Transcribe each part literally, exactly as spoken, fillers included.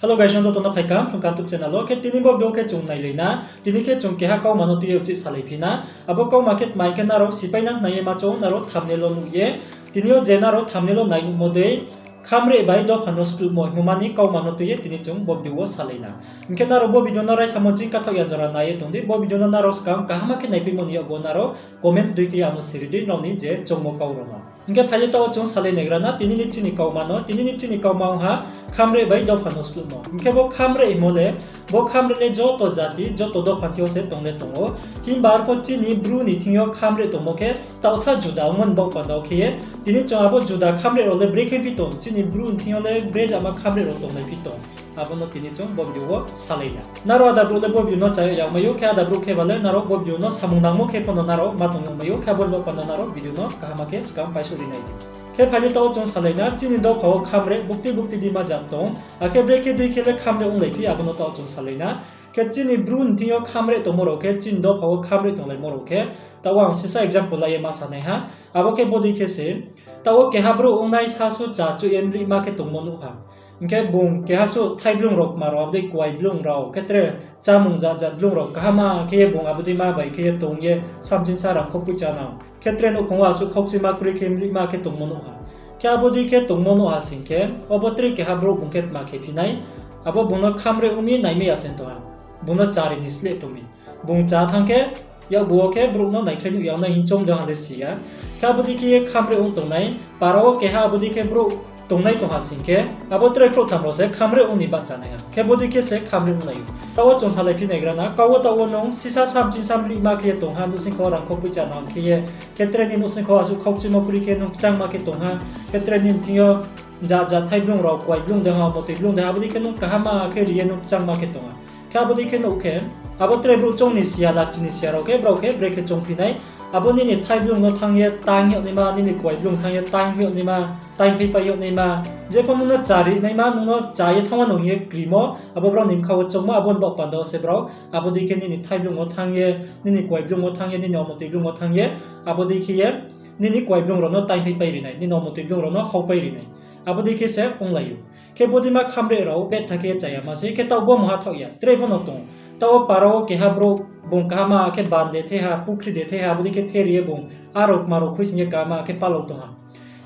Hello guys, nrao joto no phai kaham Phrung Kaham YouTube channel wo. Khe tini bo video khe chung nailai na. Tini khe chung keha kauma no tui ye uchih salai phi na. Abo kauma khe tma hing khe nrao sipai nang nai ye ma choung, nrao thumbnail wo nuh ye. Tini yo je nrao thumbnail wo nai nuhmo dei, khamreh bai dopha no skluhmo hingmo ma ni kauma no tui ye tini chung bo video wo salai na. Hing khe nrao bo video no raisamo ching kathaoh ya jora nai ye tong di. Bo video no nrao skang kaham khe naipaimo ni yakgu nrao comment dei khe ye ang no siri di nrao ni je choungmo kau rao no. Hing khe phai di taoh wo chung salai naigra na tini ni chini kauma no. Tini ni chini kauma ong ha khamreh bai dopha no skluhmo. Hing khe bo khamreh hingmo le, bo khamreh le joto jati, joto dopha thing yo se tong le tong ou. Himba arpho chini Bru ni thing yo khamreh tongmo khe taohsa juda ongmo ni baoh panda wo khe ye. Tini chung abo juda khamreh rao le brekhe phi tong, chini Bru ni thing yo le brejama khamreh rao tonglai phi tong. Abo no tini chung bo video wo salai na. Nrao ada brouh le bo video no chá yag yag mai ou, khe ada brouh khe ba le nrao bo video no samung nangmo khe pho no nrao ma tong yag mai ou, khe abo ni baoh panda nrao video no kaham khe skang paisouh ri nai di. Khe phai di taoh wo chung salai na, chini dopha wo khamreh bukti bukti dima jat tong, akhe brekhe dei khe le khamreh onglai phi, abo no taoh wo chung salai na. Khe chini Bru ni thing yo khamreh tongmo rao khe, chini dopha wo khamreh tonglaimo rao khe, taoh wo ang sisa example lai ye ma sa nai ha. Abo khe bodei khe se, taoh wo keha brouh ongnai sasu chá chuh ye mlihma khe tongmo nuh ha. Hing khe bung keha suh thaiblung rao kma rao, abo dei kuai blung rao, khe tre chámung jat jat blung rao kaham khe ye bung abo dei ma bai khe ye tong ye samchingsa rangkho poicha nang. Khe tre nouhkhong wo asuh khaukchima kroi khe mlihma khe tongmo nuh ha. Khe abo dei khe tongmo nuh ha sing khe, obo tre keha brouh bung khe tma khe phi nai, abo bung no khamreh ong mi naimai ya se tong ha. Bung no chári ni sleh tong mi. Bung chá thanng khe, yakgu wo khe brouh no naikhlai nuh ya nai hing choung de ha le si ya. Khe abo dei khe ye khamreh ong tongnai, para wo keha abo dei khe brouh tongnai tong ha sing khe, abo tre khrouhtham rao se khamreh ong ni bahcha nai ha. Khe bodei khe se khamreh onglai ou. Taoh wo chung salai phi naigra na, kau wo taoh wo nung sisa samchingsa mlihma khe ye tong ha, nouhsingkho rangkho poicha nang khe ye, khe tre ni nouhsingkho asuh khaukchimo kroi khe nung kchangma khe tong ha, khe tre ni thing yo jat jat thaiblung rao, kuai blung de ha, motoi blung de ha, abo dei khe nung kaham khe ri ye nung kchangma khe tong ha. Khe abo dei khe nuh khe, abo tre brouh choung ni si ya, lachi ni si ya rao khe, brao khe brekhe choungphi nai. Abo nini thaiblung no thanng ye taing yag naima, nini kuai blung thanng ye taing yag naima, taingphaipai yag naima, jepho nung no chári naima, nung no chá ye thanngma no hing ye krimo, abo brao ni bkha wo choungmo, abo ni baoh panda wo se brao abo dei khe nini thaiblung wo thanng ye, nini kuai blung wo thanng ye, nini omotoi blung wo thanng ye, abo dei khe ye nini kuai blung rao no taingphaipai ri nai, nini omotoi blung rao no haupai ri nai. Abo dei khe se onglai ou. Khe bodeima khamreh rao betha khe chá ya ma sei, khe taoh bo mungha thaoh ya, tre pho no tong. Taoh wo para wo keha brouh, bung kaham khe ban de thei ha, pukhri de thei ha, abo dei khe theri ye bung aro kma rao khuisoing ye kaham khe palao tong ha.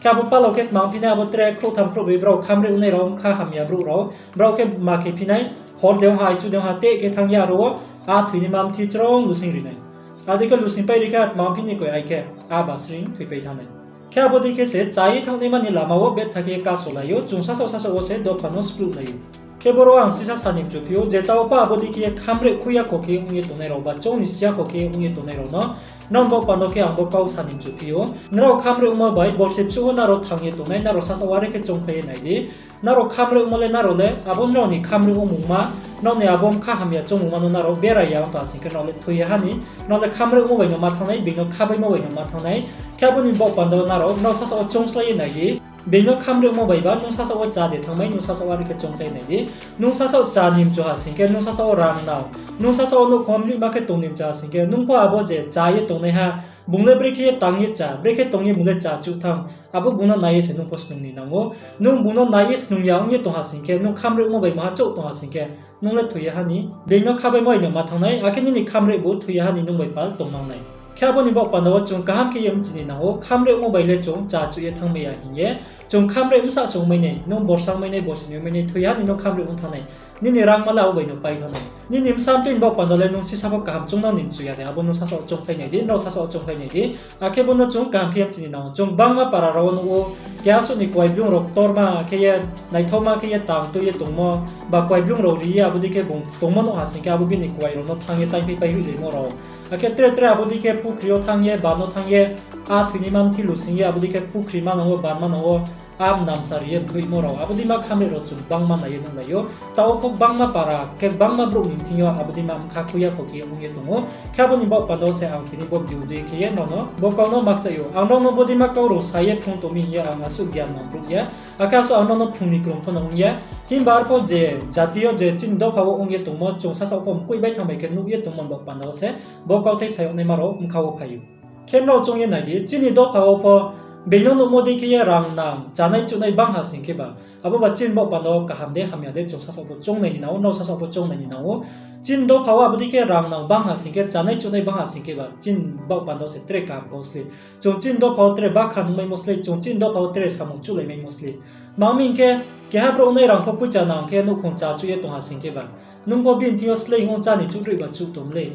Khe abo palao khe tma ongphi nai, abo tre khrouhtham khrouhbroi brao khamreh ongnai rao, bkha hamya brouh rao, brao khe ma khe phi nai, hor de ong ha, aichu de ong ha, teh khe thanng ye aro wo, a thoi naima mthi chrong lusing ri nai. Abo dei khe lusingpai ri khe tma ongphi ni koi ai khe, a basring thoipai thanng nai. Khe abo dei khe se chá ye thanng naima ni lama wo betha khe kasolai ou, chung sasaoh sasaoh wo se dopha no skluhlai ou. Khe boro ang sisa sa ni mchu phi ou, je taoh pho abo dei khe ye khamreh khui ya kho khe ong ye tongnai rao ba choung ni si ya kho khe ong ye tongnai rao no, nrao ni baoh panda wo khe ang bo kau sa ni mchu phi ou. Nrao khamreh ongmo bai borsi bsuh wo nrao thanng ye tongnai, nrao sasaoh wo are khe choungkhlai ye nai di. Nrao khamreh ongmo le nrao le abo nrao ni khamreh ongmungma, nrao ni abo bkha hamya choungmungma no nrao bera ya ong tong ha sing khe nrao le thoi ya ha ni, nrao le khamreh ongmo bai no ma thanng nai, being no khabaimo bai no ma thanng nai. Khe abo ni baoh panda wo nrao, nrao sasaoh wo choungslái ye nai di. Being no khamreh ongmo bai ba nung sasaoh wo chá de thanngmai, nung sasaoh wo are khe choungkhlai nai di. Nung sasaoh chá ni mchu ha sing khe, nung sasaoh wo rang nao, nung sasaoh wo nouhkhong mlihma khe tong ni mchu ha sing khe, nung pho abo je chá ye tongnaiha, bung le brekhe ye tang ye chá, brekhe tong ye bung le chá chuh thanng, abo bung no nai ye se nung pho snung ni nang ou. Nung bung no nai ye snung ya ong ye tong ha sing khe, nung khamreh ongmo bai maha chouh tong ha sing khe, nung le thoi ya ha ni, being no khabaimo bai no ma thanng nai, akhe nini khamreh bu thoi ya ha ni nung bai pal tongnang nai. Khe abo ni baoh panda wo chung kaham khe ye mchi ni nang ou, khamreh ongmo bai le chung chá chuh ye thanngmai ya hing ye. Chung khamreh bsa se ongmai nai, nung borsa ongmai nai, borsi ni ongmai nai, thoi ya ha ni nung khamreh ong thanng nai. Nini rangma le abo bai no pai thanng nai. Nini bsa mtoi ni baoh panda le nung sisa pho kaham choungnang ni mchu ya de, abo nung sasaoh wo choungkhlai nai di, nrao sasaoh wo choungkhlai nai di. Akhe bo no chung kaham khe ye mchi ni nang ou. Chung gbangma para rao wo nuh ou, keha suh ni kuai blung rao ktorma khe ye, naithaoma khe ye tang tui ye tongmo, ba kuai blung rao ri ye abo dei khe bung tongmo nuh ha sing khe abo bini kuai rao no thanng ye taingphaipai hoihlaimo rao. Akhe tre tre abo dei khe pukhri yo thanng ye, ban no thanng ye, a thoi naima mthi lusing ye abo dei khe pukhri manang wo, ban manang wo, a mnamsa ri ye mthoimo rao, abo deima khamreh rao chung gbangma nai ye nuhlai ou. Taoh pho gbangma para khe gbangma brouh ni thing yo abo deima bkha khui ya kho khe ye ong ye tong ou. Khe abo ni baoh panda wo se ang tini bo video dei khe ye nrao no bo kau no ma kchaih ou. Ang nrao no bo deima kau rao sa ye phrung tong mi hing ye ang asuh gyan nang brouh ya. Akhe asuh ang nrao no phrung ni krung pho no ong ya. Himba arpho je jati yo je chini dopha wo ong ye tongmo, chung sasaoh pho mkoih bai thanng bai khe nuh ye tongmo ni baoh panda wo se bo kauthai sa yag naima rao bkha wo phai ou. Khe nrao choung ye nai di, chini dopha wo pho Being no nuhmo dei khe ye rang nang, chánai chuhnai bang ha sing kheba, abo ba chini baoh panda wo kaham de hamya de chung sasaoh pho choung nai ni nang ou, nrao sasaoh pho choung nai ni nang ou. Chini dopha wo abo dei khe rang nang bang ha sing khe, chánai chuhnai bang ha sing kheba, chini baoh panda wo se tre kaham kau slei. Chung chini dopha wo tre bakha nungmaimo slei, chung chini dopha wo tre samung chuhlaimaimo slei. Tma hing khe, keha brouh nai rang kho poicha nang khe nouhkhong chá chuh ye tong ha sing kheba, nung pho bini thing yo sleing ong chá ni chuh droih ba chuh tong lei.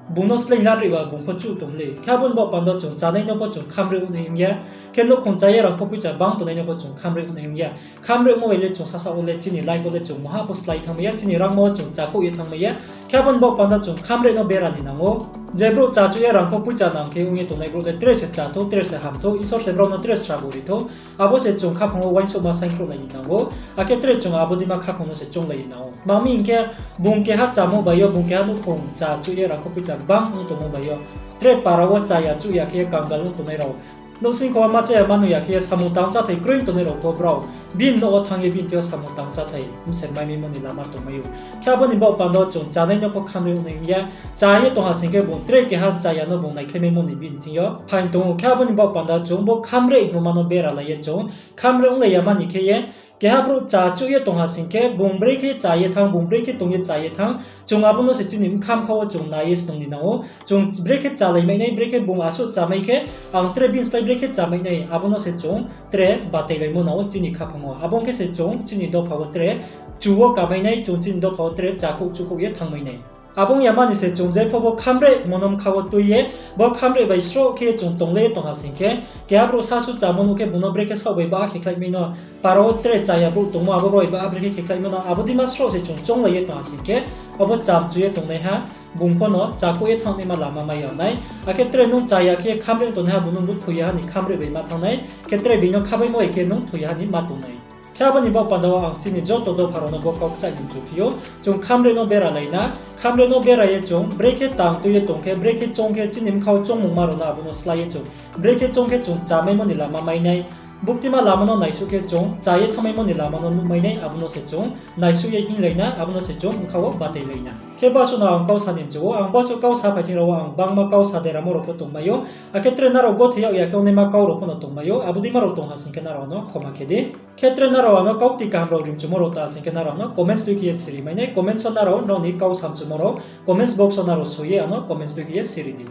Bung no sleing la droih ba bung pho chuh tong lei. Khe abo ni baoh panda wo chung chánai no pho chung khamre ong nai ong ya. Khe nouhkhong chá ye rang kho poicha bang tongnai no pho chung khamre ong nai ong ya. Khamre ongmo bai le chung sasaoh wo le chini life wo le chung maha pho slái thanngmai ya, chini rangma wo chung chákhouh ye thanngmai ya. Khe abo ni baoh panda wo chung khamre no bera ni nang ou. Je brouh chá chuh ye rang kho poicha nang khe ong ye tongnai brouh le tre se chá thou, tre se ham thou, Isor se brao no tre srabo ri thou. Abo se chung khaphang wo uaingsouhma saingkhrouhlai ni nang ou. Akhe tre chung abo deima khaphang no se chounglai ni nang ou. Tma hing khe, bung keha chámo bai yo, bung keha nouhkhong chá chuh ye rang kho poicha bang ong tongmo bai yo, tre para wo chaya chuh ya khe ye kangal ong tongnai rao, nouhsing kho wo ma chaya ma nung ya khe ye samung tang cháthai kroi tongnai rao pho brao bini nouh wo thanng ye bini thing yo samung tang cháthai bse maimaimo ni lama tongmai ou. Khe abo ni baoh panda wo chung chánai no pho khamre ong nai ong ya. Chá ye tong ha sing khe bung tre keha chaya no bung naikhlaimaimo ni bini thing yo phaing tong ou. Khe abo ni baoh panda wo chung bo khamre hingmo ma no beralai ye chung khamre onglai ya ma ni khe ye, keha brouh chá chuh ye tong ha sing khe, bung brekhe chá ye thanng, bung brekhe tong ye chá ye thanng, chung abo no se chini bkha bkha wo chung nai ye snung ni nang ou. Chung brekhe chálai mai nai, brekhe bung asuh chámai khe, ang tre bini slái brekhe chámai nai, abo no se chung tre batailaimo nang ou chini khaphang wo. Abo ong khe se chung chini dopha wo tre chu wo kamai nai, chung chini dopha wo tre chákhouh chuhkhouh ye thanngmai nai. Abo ong ya ma ni se chung jepho bo khamre hingmo no bkha wo tui ye, bo khamre bai sroh khe chung tonglai ye tong ha sing khe, keha brouh sasu chámo nuh khe bung no brekhe saoh bai ba khe khlaimai no, para wo tre chaya brouh tongmo abo brao bai ba brekhe khe khlaimai no, abo deima sroh se chung chounglai ye tong ha sing khe, abo chámchu ye tongnaiha bung pho no chákhouh ye thanngnaima lama mai ya nai. Akhe tre nung chaya khe khamre ong tongnaiha bung nung bo thoi ya ha ni khamre bai ma thanng nai, khe tre being no khabaimo bai khe nung thoi ya ha ni ma tong nai. Khe abo ni baoh panda wo ang chini joto dopha rao no bo kau kchaih ni mchu phi ou. Chung khamre no beralai na, khamre no bera ye chung brekhe tang tui ye tong khe, brekhe choung khe chini bkha wo choungmungma rao no abo no slái ye chung brekhe choung khe chung chámaimo ni lama mai nai. Buktima lama no naisuh khe chung chá ye thanngmaimo ni lama no nuhmai nai, abo no se chung naisuh ye hinglai na, abo no se chung bkha wo batailai na. Khe basuh no ang kau sa ni mchu ou, ang basuh kau sa phai thing rao wo ang bangma kau sa deramo rao pho tongmai ou, akhe tre nrao gothe yag ya khe ongnaima kau rao pho no tongmai ou, abo deima rao tong ha sing khe nrao ano khoma khe di. Khe tre nrao ano kaukti kaham rao rimchumo rao ta sing khe nrao ano comments dui khe ye siri mai nai, comments wo nrao nrao ni kau samchumo rao comments box wo nrao soi ye ano comments dui khe ye siri di.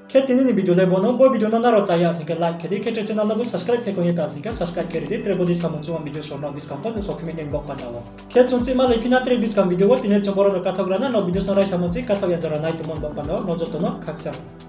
Khe tini ni video le bo no, bo video no nrao chaya sing khe like khe di, khe tre channel no bo subscribe khe kong ye ta sing khe subscribe khe ri di, tre bo di samung chungma video srao no buskang pho nuhsao phi mai nai baoh panda wo. Khe chung chihma lai phi na tre buskang video wo, tini chung boro no kathaoh gra na, nrao video no raisa mo chi kathaoh ya jora nai tongmo ni baoh panda wo nrao joto no khakchang.